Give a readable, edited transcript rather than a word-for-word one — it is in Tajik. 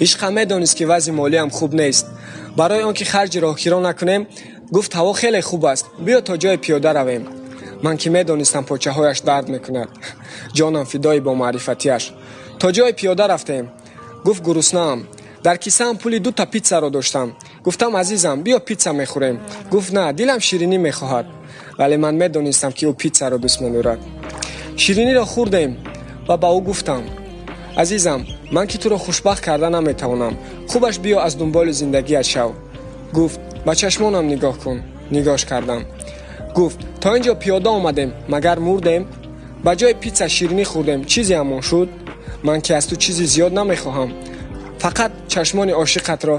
Ишқам медонист, ки вазъи молиям хуб нест. Барои он ки харҷи роҳкиро накунем, гуфт: «Ҳаво хеле хуб аст, биё, то ҷои пиёда равем». Ман ки медонистам, почаҳояш дард мекунад. Ҷонам фидои бомаърифатиаш. То ҷои пиёда рафтем. Гуфт: «Гуруснаам». Дар кисаам пули дута питсаро доштам. Гуфтам: «Азизам, биё, питса мехӯрем». Гуфт: «На, дилам ширинӣ мехоҳад». Вале ман медонистам, ки ӯ питсаро дӯст медорад. Шириниро хӯрдем ва ба ӯ гуфтам: «Азизам, ман ки туро хушбахт карда наметавонам, хубаш биё, аз дунболи зиндагият шав». Гуфт: «Ба чашмонам нигоҳ кун». Нигоҳш кардам. Гуфт: «То ин ҷо пиёда омадем, магар мурдем? Ба ҷои питса ширинӣ хӯрдем, чизеамон шуд? Ман ки аз ту чизи зиёд намехоҳам, фақат чашмони ошиқатро».